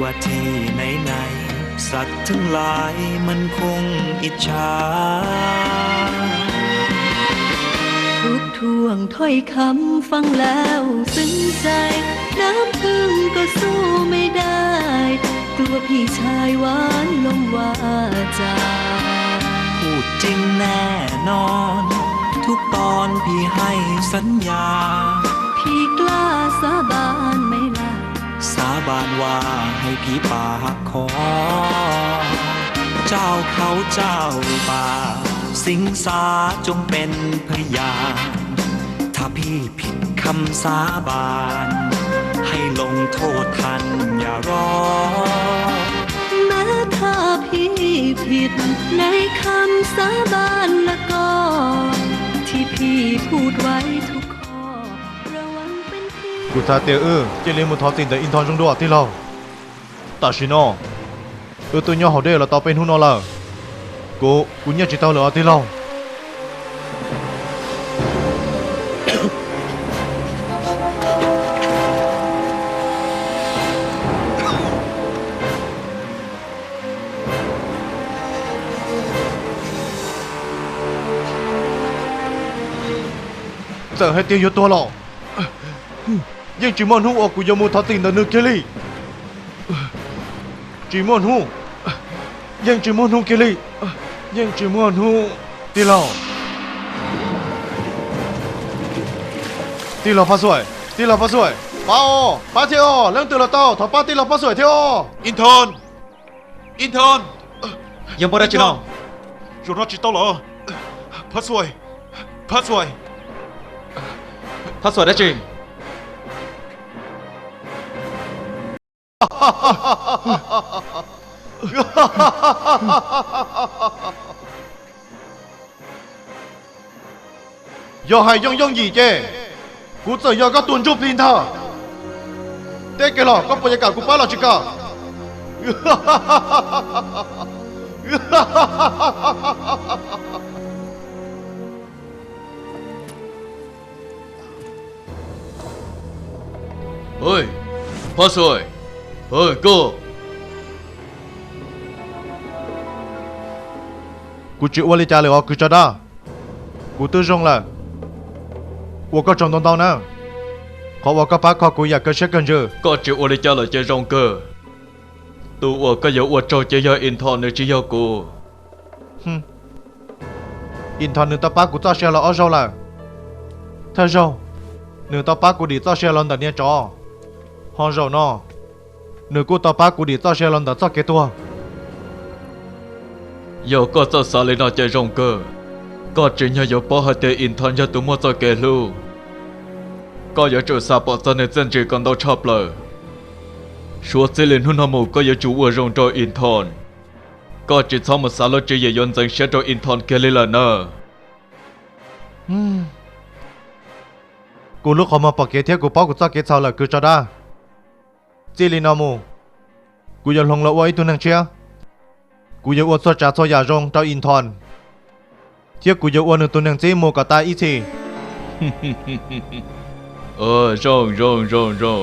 ว่าที่ไหนๆ สัตว์ทั้งหลายมันคงอิจฉา ทุกท่วงถ้อยคำฟังแล้วซึ้งใจ น้ำพึ่งก็สู้ไม่ได้ กลัวพี่ชายหวานลมวาจา พูดจริงแน่นอน ทุกตอนพี่ให้สัญญา พี่กล้าสาบานไหมล่ะ สาบานว่าให้ผีป่าคอ เจ้าเขาเจ้าป่า สิงสาจงเป็นพยาน ถ้าพี่ผิดคำสาบาน ให้ลงโทษท่านอย่ารอ แม้ถ้าพี่ผิดในคำสาบานละก็ ที่พี่พูดไว้ทุกข้อ ระวังเป็นเพียง Kuv xav tias wb cia li mus thov txim ntawm Ib Nthos zoo dua tij laug. Tam sim no wb twb nyob hauv dej los tau peb hnub no lawm. Kuv, kuv nyiaj tsis tau lawm os tij laug. Txawm hais tias yuav tuag los yeej tsis muaj hnub uas kuv yuav mus thov txim ntawm nws kiag li. Tsis muaj hnub, yeej tsis muaj hnub kiag li, yeej tsis muaj hnub. Tij laug, tij laug Phaj Xuaim, tij laug Phaj Xuaim, pab os, pab thiab os, leej twg los tau, thov pab tij laug Phaj Xuaim thiab os. Ib Nthos, Ib Nthos, yog muaj dab tsi no? Zaum no tsis tau lawm. Phaj Xuaim, Phaj Xuaim, Phaj Xuaim dab tsi? Yog hais yooj yooj yim ces kuv txawm yog koj tus ntsuj plig ntag. Teb kiag los koj puas yuav kam kuv pab los tsis kam? Phaj Xuaim, koj. Kuv tsis ua li cas lawm os kwv tso dab. Kuv twb zoo lawm. Ua koj tsaug ntau ntau na, qhov uas koj pab kho kuv yam kawg siab kawg ntsws. Koj tsis ua li cas lawm ces zoo kawg. Tus uas koj yuav ua tsaug ces yog Ib Nthos, nws tsis yog kuv. Ib Nthos nws tau pab kuv txoj sia los ob zaug lawm. Thawj zaug, nws tau pab kuv dim txoj sia los ntawm niag tsov. Ho zaum no, nws kuj tau pab kuv dim txoj sia los ntawm txoj kev tuag. Yog koj txawj xav li no ces zoo kawg. Koj tsim nyog yuav paub hais tias Ib Nthos yog tus muaj txoj kev hlub. Koj yuav tsum xav pom txog nws txiaj ntsig kom ntau tshaj plaws. Suav txij li hnub no mus koj yuav tsum ua zoo rau Ib Nthos. Koj tsis txhob mus xav lub tswv yim yuav ntxeev siab rau Ib Nthos kiag li lawm na. Kuv lub qhov muag pom kev thiab kuv paub kuv txoj kev txhaum lawm kwv tso dab. Txij li no mus, kuv yuav hloov los ua ib tug neeg tshiab. Kuv yuav ua txhua tsav txhua yam zoo rau Ib Nthos, thiab kuv yuav ua nws tus neeg txib mus kom tas ib txhis. Zoo zoo zoo zoo.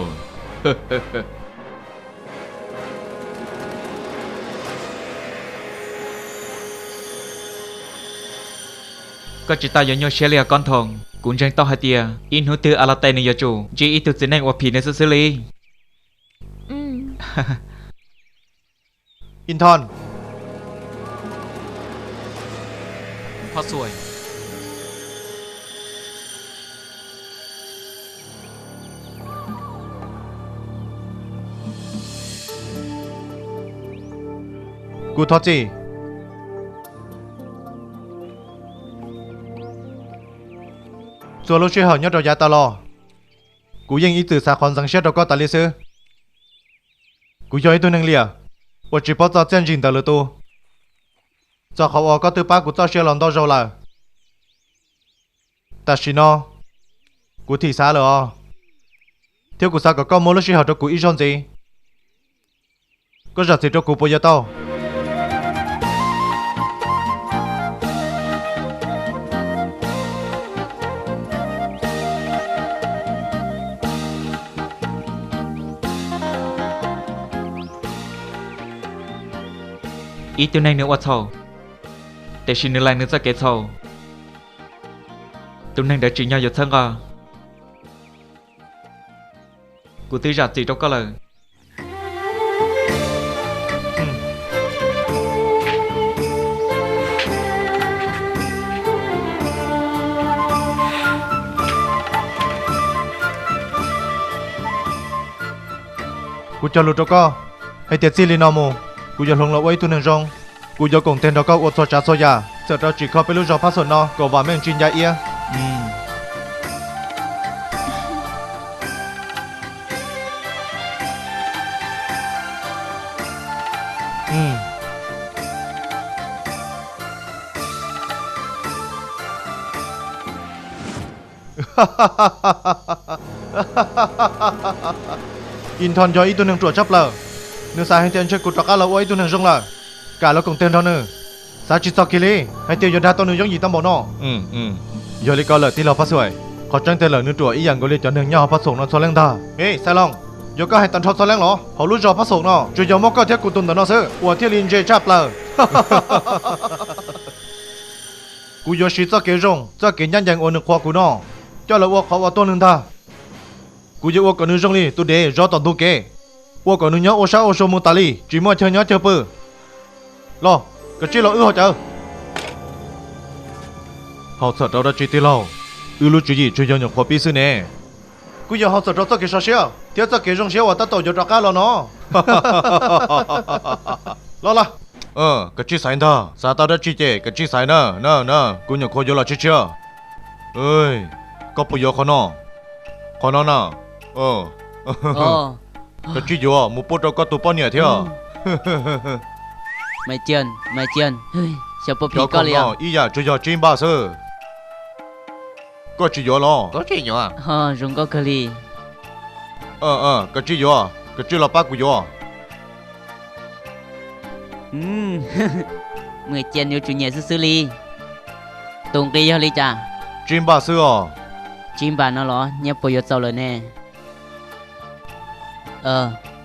Koj tsis tau yuav nyuaj siab li os Kob Nthoo. Kuv ntseeg tau hais tias ib hnub twg A La Tes nws yuav tsum ntsib ib tug txiv neej ua phim nws xwb xwb li. Ib Nthos. Kuv thov txim. Txhua lub sij hawm nyob rau yav tas los, kuv yeej ib txwm xav qhov ntxeev siab rau koj tas li xwb. Kuv yog ib tug neeg liam uas tsis paub txog txiaj ntsig ntawm lwm tus, txog qhov uas koj twb pab kuv txoj sia los ntau zaus lawm. Tam sim no, kuv thim xav lawm os, thiab kuv xav kom koj muab lub sij hawm rau kuv ib zaug ntxiv. Koj zam txim rau kuv puas yuav tau? Ib tug neeg nws ua txhaum, tiam sis nws laig nws txoj kev txhaum. Tus neeg ntawd tsim nyog yuav txhawb nqa. Kuv twb zam txim rau koj lawm. Kuv cog lus rau koj hais tias txij li no mus, kuv yuav hloov los ua ib tug neeg zoo. Kuv yuav koom tes nrog koj ua txhua tsav txhua yam, txawm rau tsim kho peb lub zos Phab Xoom no kom vam meej tsis ncaj iab. Ib Nthoj yog ib tug neeg ruam tshaj plaws, nws xav hais tias ntshe kuv rov qab los ua ib tug neeg zoo lawm. Kam los koom tes nrog nws, xav tsis txog kiag li hais tias yuav dag tau nws yooj yim tau npaum no. Yog li ko lawm tij laug Paj Xuaim, qhov tseeb tiag lawm nws ruam ib yam nkaus li cov neeg nyob hauv Paj Xoom no txhua leej ntag. Ej, Xais Loos, yog koj hais tag nrho txhua leej los? Hauv lub zos Paj Xoom no tsuas yog muaj koj thiab kuv tus ntawm no xwb uas thiaj li ntse tshaj plaws. Kuv yuav siv txoj kev zoo, txoj kev ncaj ncees uas nws qhuas kuv no, coj los ua qhov uas tuag nws ntag. Kuv yuav ua kom nws zoo li tus dev zov tom ntug kev, ua kom nws nyob ua sab ua sua mus tas li, tsis muaj chaw nyob chaw pw. Los, kav tsij los wb ho caw. Haum txhawm rau dab tsi tij laug? Wb lub tswv yim tsuas yog nyuam qhuav pib xwb ne. Kuv yuav haum txhawm rau txoj kev sov siab thiab txoj kev zoo siab uas tab tom yuav rov qab los no. Los los. Kav tsij xaiv ntag, xav tau dab tsi ces kav tsij xaiv na, na, na, kuv nyuam qhuav yuav los tshiab tshiab. Koj puas yuav qhov no? Qhov no na. Kav tsij yuav mus pub rau koj tus poj niam thiab. Maiv Ciaj, Maiv Ciaj, xyov puas phim koj li os. Ib yam tsuas yog tsib npaj xwb. Koj tsis yuav los? Zoo nkauj kawg li. Kav tsij yuav, kav tsij los pab kuv yuav. Maiv Ciaj yuav tsum nyiam xwb xwb li. Tus nqi yog li cas? Tsib npaj xwb os. Tsib npaj no los nyob puas yuav txaus lawm ne?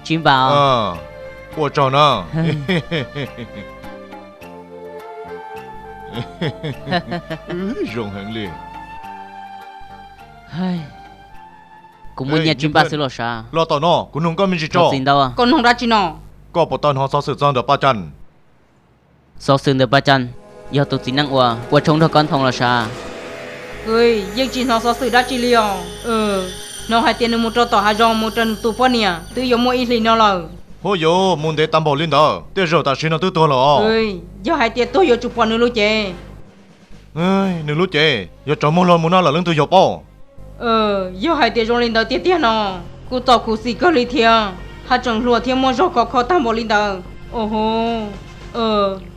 Tsib npaj os. Ua tsaug na. Zoo heev li. Kuv muaj nyiaj tsib npaj xwb los sav. Los tom no, kuv nug koj me ntsis tso. Txiv ntau, koj nug dab tsi no? Koj puas tau hnov xov xwm txog ntawm Paj Caj? Xov xwm ntawm Paj Caj yog tus txiv neej uas ua tshoob nrog Koob Thoo los sav. Yeej tsis hnov xov xwm dab tsi li os. Hnov hais tias nws mus rau tom hav zoov mus raws nws tus poj niam twb yuav muaj ib hlis no lawm. Huab yuav mus ntev tag npaum li ntawd, tej zaum tam sim no twb tuag lawm os. Yog hais tias tuag yuav tsum pom nws lub cev. Nws lub cev yuav tsaus muag luag mus no lawm leej twg yuav paub. Yog hais tias zoo li ntawd tiag tiag no, kuv txom kuv xim kawg li thiab. Haj tseem hluas thiab muaj zog khov kho tag npaum li ntawd. Os ho,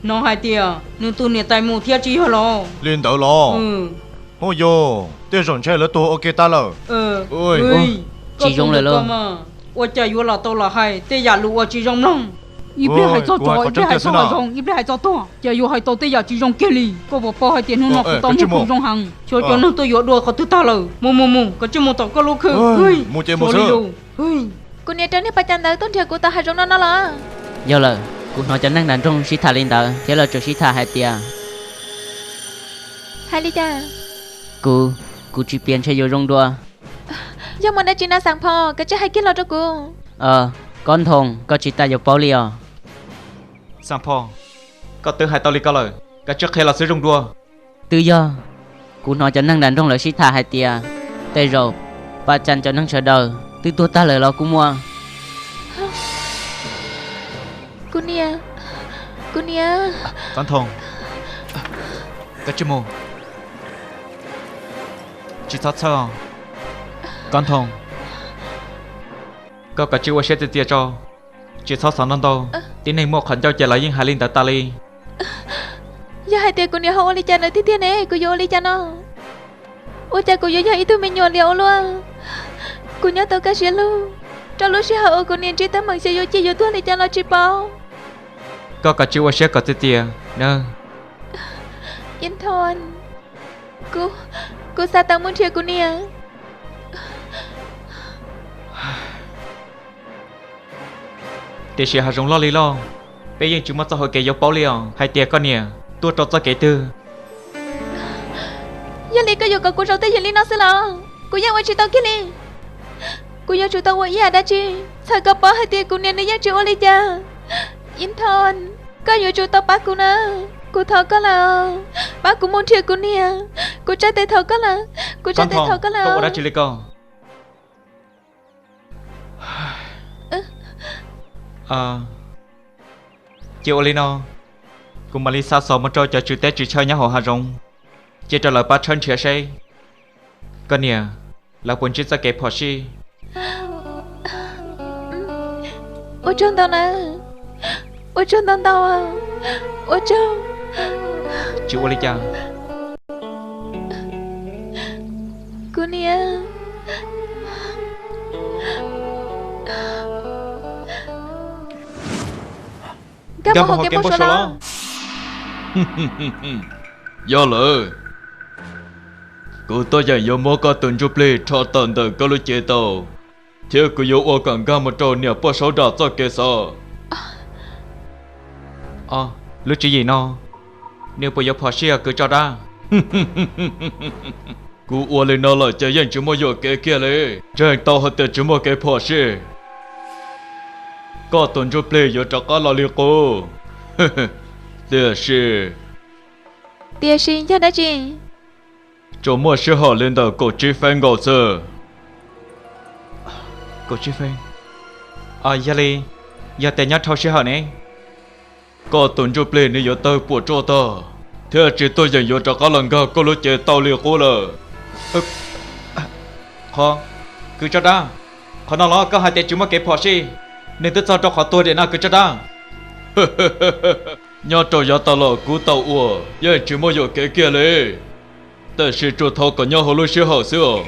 hnov hais tias nws tus niam tais mus thiab tsis yog los? Li ntawd los? Huab yuav, tej zaum ntshe lawv tuag ua ke tag lawm. Tsis zoo lawm lauj. Ua cas yuav lam tau lam hais tej yam lus uas tsis zoo mloog? Ib pliag hais txog tsov, ib pliag hais txog hav zoov, ib pliag hais txog tuag, cas yuav hais tau tej yam tsis zoo kiag li. Koj puas paub hais tias hnub no kuv tau muag khoom zoo heev, xyov cov neeg tuaj yuav dua qhov twg tag lawm. Mus mus mus, koj cia mus tom koj lub khw. Mus ces mus xwb. Kuv niam rau niag Paj Caj ntawd tuaj nrhiav kuv tom hav zoov no no los? Yog lawm, kuv hnov cov neeg nram nroog sib tham li ntawd thiab lawv tseem sib tham hais tias, hais li cas? Kuv, kuv tsis piav ntshe yuav zoo dua. Yog muaj dab tsi na Xas Phos, kav tsij hais kiag los rau kuv. Koob Thoo, koj tsis tas yuav paub li os. Xas Phos, koj twb hais tau li ko lawm, kav tsij qhia los xwb zoo dua. Twb yog, kuv hnov cov neeg nram nroog lawv sib tham hais tias tej zaum Paj Caj cov neeg sawv daws twb tuag tag lawm los kuj muaj. Kuv niam, kuv niam. Koob Thoo, koj tsis mus. Tsis txhob txhawj. Koob Thoo, koj kav tsij ua siab txias txias tso, tsis txhob xav ntau ntau. Tib neeg muaj qhov ncauj ces lawv yeej hais li ntawd tas li. Yog hais tias kuv niam ho ua li cas ntawd tiag tiag ne, kuv yuav ua li cas no? Ua cas kuv yuav yog ib tug me nyuam liam ua luaj? Kuv nyob tau kaj siab lug, rau lub sij hawm uas kuv niam ntsib teeb meem xyov yuav ciaj yuav tuag li cas los tsis paub. Koj kav tsij ua siab kom txias txias nawb. Ib Thoo, kuv, kuv xav tau mus nrhiav kuv niam. Tiam sis hav zoov loj li loj, Peb yeej tsis muaj txoj hau kev yuav paub li os hais tias koj niam tuaj rau txoj kev twg. Yog li koj yuav kom kuv zaum twj ywm li no xwb los? Kuv yeej ua tsis tau kiag li. Kuv yuav tsum tau ua ib yam dab tsi txhawm kom paub hais tias kuv niam nws yeej tsis ua li cas. Ib Thoj, koj yuav tsum tau pab kuv na. Kuv thov koj lawm, pab kuv mus nrhiav kuv niam. Kuv tsa tes thov koj lawm, kuv tsa tes thov koj lawm. Koj ua dab tsi li ko? Cia ua li no, kuv mam li xa xov mus rau cov tswv teb tswv chaw nyob hauv hav zoov, cia rau lawv pab tshawb nrhiav seb koj niam lawv puas ntsib txoj kev phom sij. Ua tsaug ntau na, ua tsaug ntau ntau, ua tsaug. Tsis ua li cas. Kuv niam. Nkag mus hauv kev npau suav los? Yog lawm, kuv tuaj yeem yuav muab koj tus ntsuj plig rho tawm ntawm koj lub cev tau, thiab kuv yuav ua kom nkag mus rau niam poj saub dam txoj kev xav. Lub tswv yim no, nws puas yuav phom sij os kwv tso dab? Kuv ua li no lawm ces yeej tsis muaj yuam kev kiag li. Ntseeg tau hais tias tsis muaj kev phom sij, koj tus ntsuj plig yuav rov qab los li qub. Tiam sis, tiam sis yog dab tsi? Tsuas muaj sij hawm li ntawm kaum tsib feeb nkaus xwb. Kaum tsib feeb? Yog li, yog tias nyob dhau sij hawm ne, koj tus ntsuj plig nws yuav tawg puas tsuaj tag, thiab tsis tuaj yeem yuav rov qab los nkag koj lub cev tau li qub lawm. Qhov, kwv tso dab, qhov no los koj hais tias tsis muaj kev phom sij, nws twb txog rau qhov tuag diam no kwv tso dab. Nyob rau yav tas los kuv tau ua yeej tsis muaj yuam kev kiag li, tiam sis tsuas thov kom nyob hauv lub sij hawm xwb os.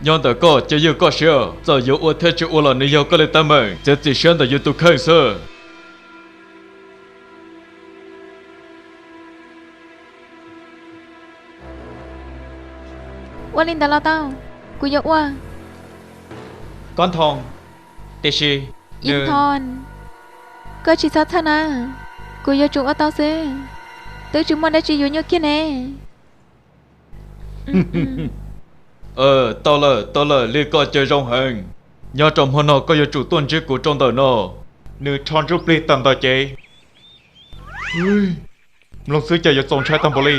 Nyob ntawm koj cia ywj koj siab, txawm yuav ua thiab tsis ua los nws yog koj li teeb meem, txiav txim siab ntawm yus tus kheej xwb. Ua li ntawd los tau, kuv yuav ua. Kob Nthoo, tiam sis, Ib Thoo, koj tsis txhob txhawj na, kuv yuav tsum ua tau xwb, twb tsis muaj dab tsi yuav nyuaj kiag ne. Tau lawm, tau lawm, li ko ces zoo heev. Nyob rau hmo no koj yuav tsum tuaj ntsib kuv rau ntawm no. Nws rho ntsuj plig tawm ntawm cev. Mloog xwb ces yuav txaus ntshai tag npaum li.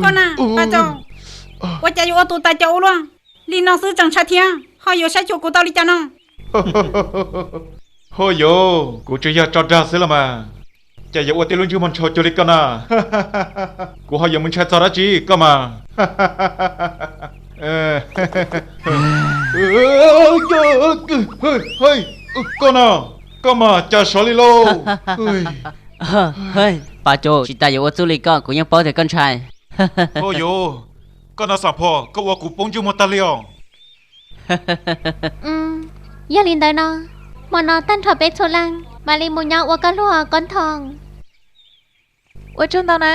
Koj na, Paj Caus, ua cas yuav ua tus tas cos ua luaj li no xwb tseem ntshai thiab, ho yuav saib xyuas kuv tau li cas no? Ho yuav, kuv tsuas yog tso dag xwb los mas, cas yuav ua tib lub ntsej muag ntshaus cuag li koj na. Kuv ho yuav mus ntshai txog dab tsi koj mas. Koj no, koj mas cas sov li lauj. Paj Caus, tsis tas yuav ua txuj li koj kuv yeej paub tias koj ntshai. Ho yuav, koj no Xam Phom, koj ua kuv poob ntsej muag tag li os. Yog li ntawd no, hmo no tag nrho peb txhua leej mam li mus nyob ua koj luag Kob Nthoo. Ua tsaug ntau na.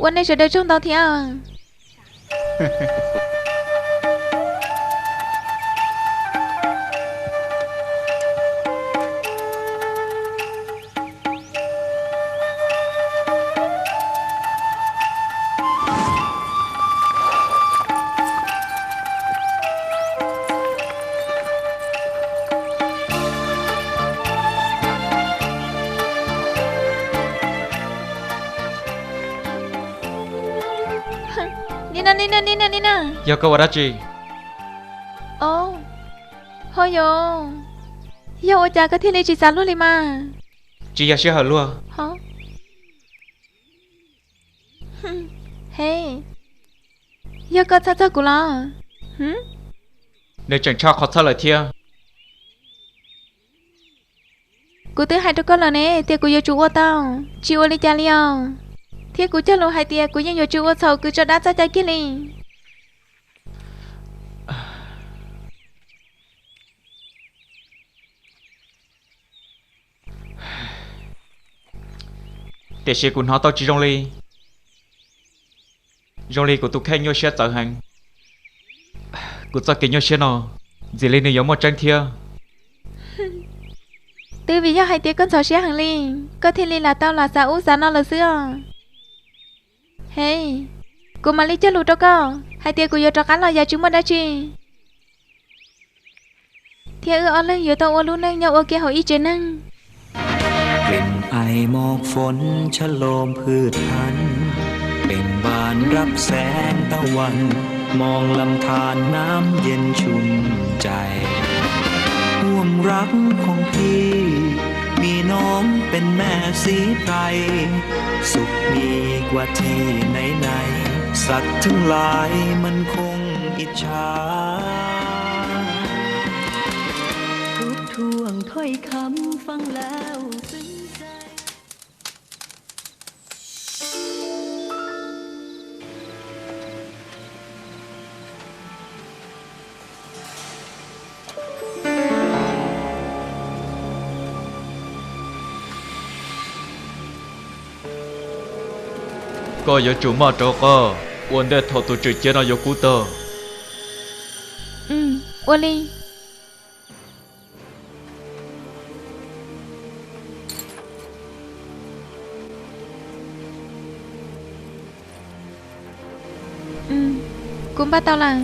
Ua nej sawv daws tsaug ntau thiab. Ni na, ni na, ni na, ni na. Yog koj ua dab tsi? Ho yog, yog ua cas koj thiaj li tsis xav luag li mas? Tsis yog sij hawm luag. He, yog koj txhawj txog kuv los? Nws tseem tshaj qhov txhawj lawm thiab. Kuv twb hais rau koj lawm ne tias kuv yuav tsum ua tau, tsis ua li cas li os. Thiab kuv cog lus hais tias kuv yeej yuav tsum ua txhaum kwv tso dab txoj cai kiag li. Tiam sis kuv hnov tau tsis zoo li. Zoo li kuv tus kheej nyuaj siab txawv heev. Kuv txoj kev nyuaj siab no, ntshe li nws yuav muaj tseeb thiab. Twb vim yog hais tias koj ntxhov siab heev li, koj thiaj li lam tau lam xav ub xav no lawm xwb os. He, kuv mam li cog lus rau koj hais tias kuv yuav rov qab los yam tsis muaj dab tsi, thiab wb ob leeg yuav tau ua lub neej nyob ua ke hauv ib tsev neeg. Kลิ่นไอหมอกฝนชะโลมพืชพันธุ์ เบ่งบานรับแสงตะวัน มองลำธารน้ำเย็นชุ่มใจ ห่วงรักของพี่ มีน้องเป็นแม่สีไพร สุขมีกว่าที่ไหนๆ สัตว์ทั้งหลายมันคงอิจฉา ทุกท่วงถ้อยคำฟังแล้ว Koj yuav tsum maj rau koj ua ntej thaum tus tswm ciav no yuav kub tag. Ua li. Kuv npaj tau lawm.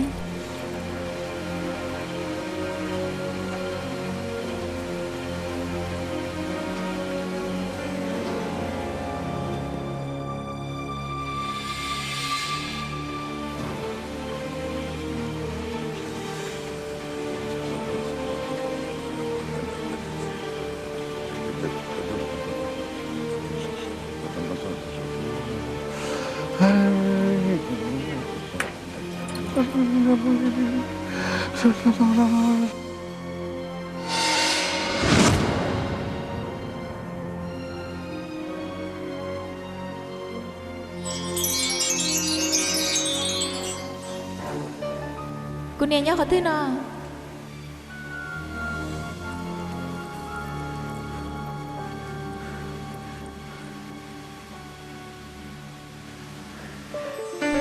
Kuv niam nyob qhov twg no?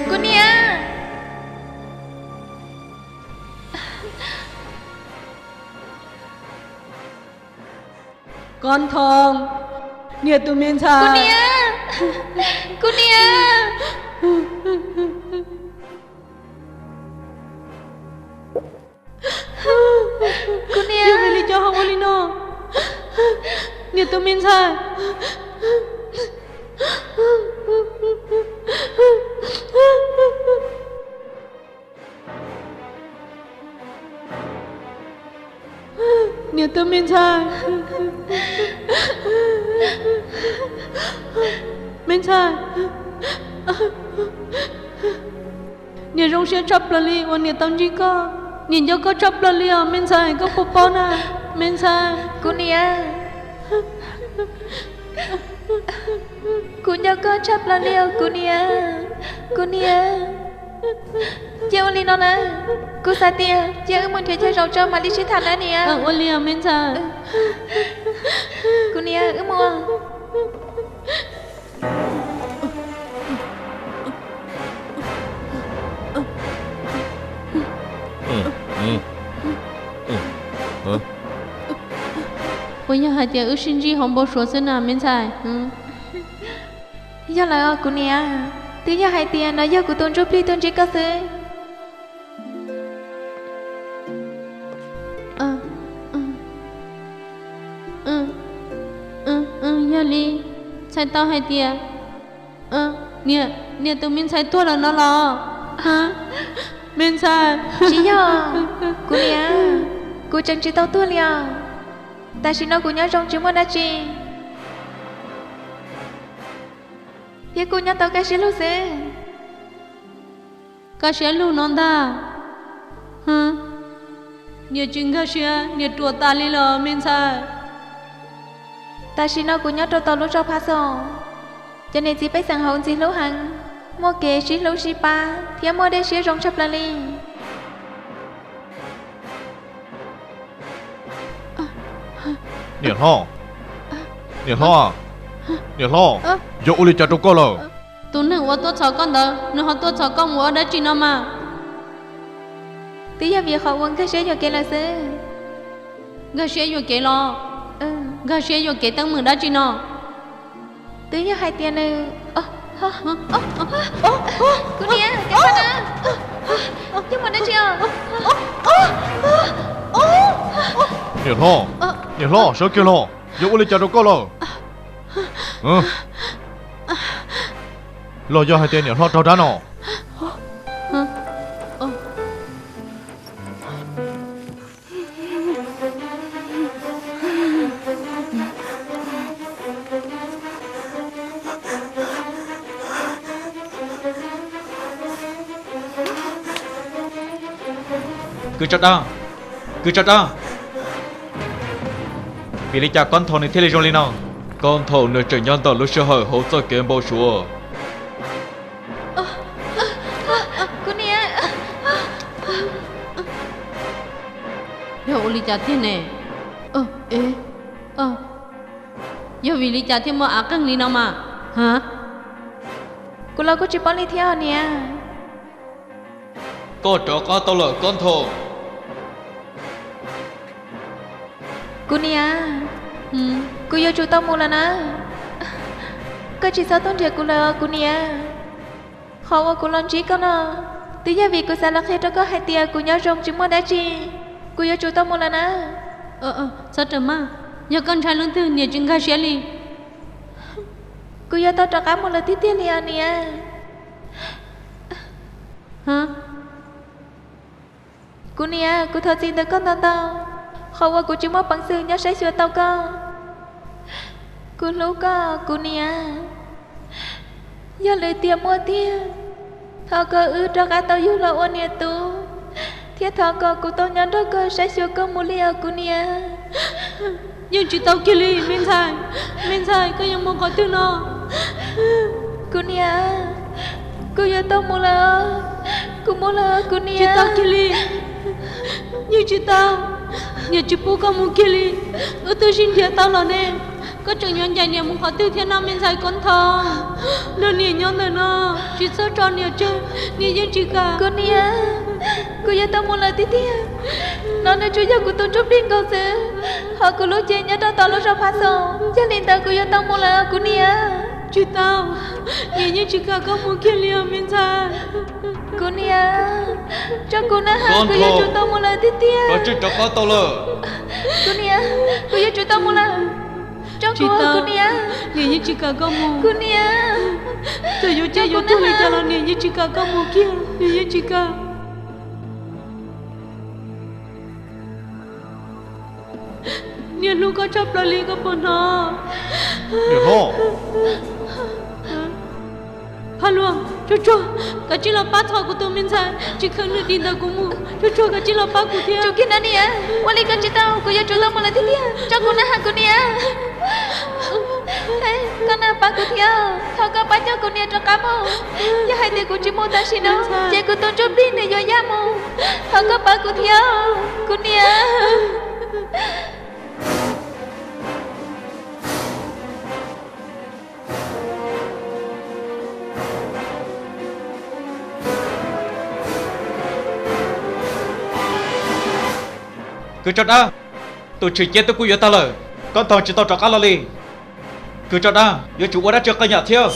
Kuv niam! Koj Thoo, niam tus me ntxhais. Kuv niam! Kuv niam! Kuv niam! Yog vim li cas ho ua li no? Niam tus me ntxhais. Niam tus me ntxhais. Me ntxhais. Niam zoo siab tshaj plaws li uas niam tau ntsib koj. Niam nco koj tshaj plaws li os me ntxhais, koj puas paub na me ntxhais? Kuv niam, kuv nco koj tshaj plaws li os kuv niam. Kuv niam, cia ua li no na, kuv xav tias cia wb mus nrhiav chaw zaum tso mam li sib tham na niam. Ua li me ntxhais. Kuv niam, wb mus. Puas yog hais tias wb sib ntsib hauv npau suav xwb na me ntxhais? Yog lawm os kuv niam, twb yog hais tias no yog kuv tus ntsuj plig tuaj ntsib koj xwb. Yog li, txhais tau hais tias niam, niam tus me ntxhais tuag lawm no los? Me ntxhais. Tsis yog, kuv niam, kuv tseem tsis tau tuag li os. Tam sim no kuv nyob zoo tsis muaj dab tsi, thiab kuv nyob tau kaj siab lug xwb. Kaj siab lug no ntag. Niam tsis nkag siab, niam ruam tas li los me ntxhais. Tam sim no kuv nyob rau tom lub zos Pha Xos, cov niam txiv pej xeem hauv ntxim hlub heev, muaj kev sib hlub sib pab thiab muaj dej siab zoo tshaj plaws li. Niam hlob, niam hlob, niam hlob, yog ua li cas rau koj lawm? Tus neeg uas tuaj txhom koj ntawd, nws ho tuaj txhom koj mus ua dab tsi no mas? Twb yog vim qhov uas nkag siab yuam kev lawm xwb. Nkag siab yuam kev los? Nkag siab yuam kev teeb meem dab tsi no? Twb yog hais tias nws, kuv niam, yog mus dab tsi os? Niam hlob, niam hlob, sawv kiag los, yog ua li cas rau koj lawm? Los yog hais tias niam hlob raug dab no? Kwv Tsab Dab, Kwv Tsab Dab, vim li cas Kob Nthaus nws thiaj li zoo li no? Kob Nthaus nws tseem nyob ntawm lub sij hawm hauv txoj kev npau suav. Kuv niam, yog ua li cas tiag ne? Yog vim li cas thiaj muaj av qeeg li no mas? Kuv los kuj tsis paub li thiab niam. Koj rov qab tau lawm Kob Nthaus. Kuv niam, kuv yuav tsum tau mus lawm na. Koj tsis txhob tuaj nrhiav kuv lawm kuv niam. Qhov uas kuv los ntsib koj no, twb yog vim kuv xav los qhia rau koj hais tias kuv nyob zoo tsis muaj dab tsi. Kuv yuav tsum tau mus lawm na. Txhob rawm maj, yog koj ntshai leej twg niam tsis nkag siab li. Kuv yuav tau rov qab mus lawm tiag tiag li os niam. Kuv niam, kuv thov txim ntawm koj ntau ntau, qhov uas kuv tsis muaj peev xwm nyob saib xyuas tau koj. Kuv hlub koj kuv niam. Yog li tiag muaj tiag, thov kom wb rov qab tau yug los ua niam tub, thiab thov kom kuv tau nyob nrog koj saib xyuas koj mus li os kuv niam. Yeej tsis tau kiag li me ntxhais, me ntxhais koj yuav mus qhov twg no? Kuv niam, kuv yuav tau mus lawm, kuv mus lawm kuv niam. Tsis tau kiag li, yeej tsis tau, niam tsis pub koj mus kiag li. Wb twb sib nrhiav tau los ne, koj tseem yuav ncaim niam mus qhov twg thiab no me ntxhais Kob Nthaus? Nrog niam nyob ntawm no, tsis txhob tso niam tseg, niam yeej tsis kam. Kuv niam, kuv yuav tau mus lawm tiag tiag. No nws tsuas yog kuv tus ntsuj plig nkaus xwb, ho kuv lub cev nyob rau tom lub zos Phab Xoom, yog li ntawd kuv yuav tau mus lawm kuv niam. Tsis tau, niam yeej tsis kam koj mus kiag li os me ntxhais. Kuv niam, tso kuv na ha, kuv yuav tsum tau mus lawm tiag tiag. Koj tsis rov qab tau lawm. Kuv niam, kuv yuav tsum tau mus lawm. Tso kuv, kuv niam. Niam yeej tsis kam koj mus. Kuv niam, txawm yuav ciaj yuav tuag li cas los niam yeej tsis kam koj mus kiag, niam yeej tsis kam. Niam hlub koj tshaj plaws li koj puas hnov? Niam hlob. Phaj Luam, tsuag tsuag, kav tsij los pab txhom kuv tus me ntxhais, tsis kheev nws dim ntawm kuv mus. Tsuag tsuag, kav tsij los pab kuv thiab. Tsum kiag na niam, ua li koj tsis tau, kuv yuav tsum tau mus lawm tiag tiag. Tso kuv na ha kuv niam. Koj na pab kuv thiab, thov koj pab coj kuv niam rov qab mus. Yog hais tias kuv tsis mus tam sim no ces kuv tus ntsuj plig nws yuav yaj mus. Thov koj pab kuv thiab, kuv niam. Kwv Tsab Dab, tus tshwm cia twb kuj yuav tag lawm, Kob Nthaus tsis tau rov qab los li. Kwv Tsab Dab, yuav tsum ua dab tsi qee yam thiab.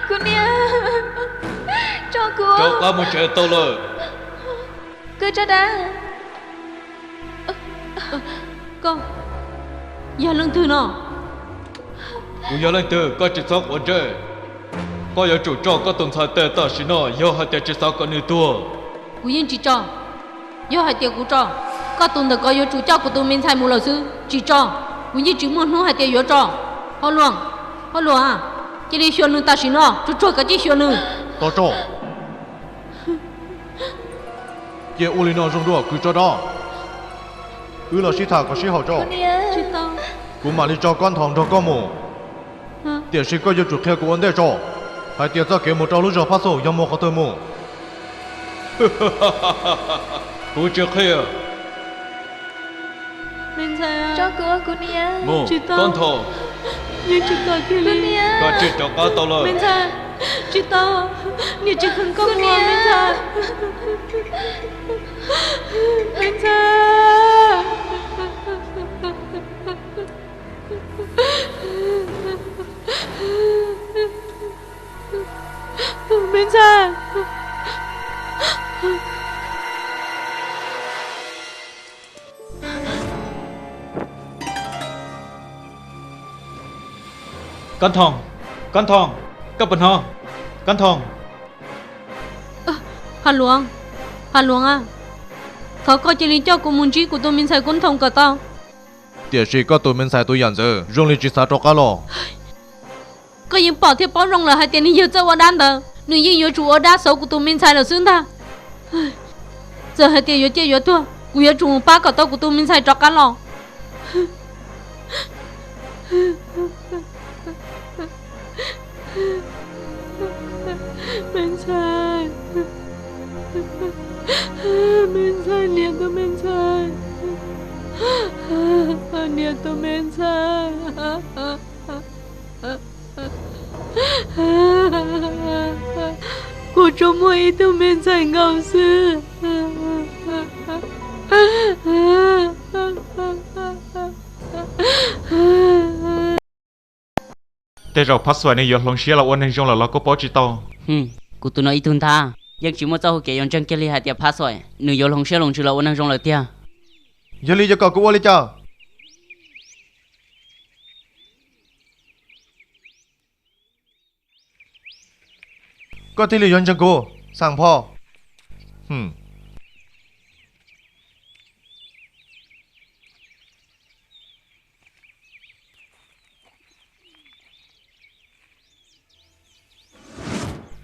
Kuv niam, tso kuv. Rov qab mus tsev tau lawm. Kwv Tsab Dab. Koj yog leej twg no? Kuv yog leej twg koj tsis txhob quav ntsej. Koj yuav tsum tso koj tus ntxhais tes tam sim no yog hais tias tsis xav kom nws tuag. Kuv yeej tsis tso. Yog hais tias kuv tso, koj tus ntawm ko yuav tsum coj kuv tus me ntxhais mus lawm xwb. Tsis tso, kuv yeej tsis muaj hnub hais tias yuav tso. Hauj Luam, Hauj Luam, cia li xyuas nws tam sim no, tsuag tsuag kav tsij xyuas nws. Tos tso. Cia ua li no zoo dua Kwv Tsab Dab. Wb los sib tham kom sib haum tso. Kuv mam li tso Kob Nthaus nrog koj mus. Tiam sis koj yuav tsum qhia kuv ua ntej tso, hais tias txoj kev mus rau lub zos Phab Xoom yog mus qhov twg mus. Kuv tsis qhia. Kob Nthaus, koj tsis rov qab tau lawm. Tsis tau, niam tsis kheev koj mus me ntxhais. Kab Nthoom, Kab Nthoom, koj puas hnov? Kab Nthoom. Hav Luam, Hav Luam a, thov koj cia li coj kuv mus ntsib kuv tus me ntxhais Kub Nthoom kom tau. Tiam sis koj tus me ntxhais tus yam ntxwv zoo li tsis xav rov qab los. Koj yeej pom thiab paub zoo lawm hais tias nws yawg txawj ua dab ntawd, nws yeej yuav tsum ua dab xauv kuv tus me ntxhais lawm xwb ntag. Txawm hais tias yuav ciaj yuav tuag, kuv yuav tsum mus pab kom tau kuv tus me ntxhais rov qab los. Me ntxhais, me ntxhais, niam tus me ntxhais, niam tus me ntxhais. Kuv tsuas muaj ib tug me ntxhais nkaus xwb. Tej zaum Phab Xuaim nws yuav hloov siab los ua neeg zoo lawm los kuj paub tsis tau. Kuv tus no ib tug ntag, yeej tsis muaj txoj hau kev yuav ntseeg kiag li hais tias Phab Xuaim nws yuav hloov siab hloov ntsws los ua neeg zoo lawm tiag. Yog li yuav kom kuv ua li cas? Koj thiaj li yuav ntseeg kuv, Xam Phoj.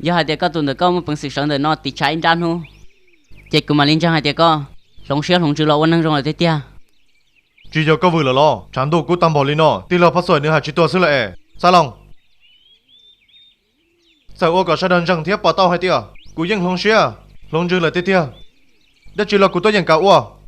Yog hais tias koj tus ntawm koj muaj peev xwm sawv ntawm no tiv tshav ib nrab hnub, ces kuv mam li ntseeg hais tias koj hloov siab hloov ntsws los ua neeg zoo lawm tiag tiag. Tsis yog koj vwm lawm los? Tshav ntuj kub tag npaum li no, tij laug Phab Xuaim nws hais tsis tuag xwb lawm es. Xab Loos, txawm ua kom sawv daws ntseeg thiab pom tau hais tias kuv yeej hloov siab hloov ntsws lawm tiag tiag, dab tsi los kuv tuaj yeem kam ua.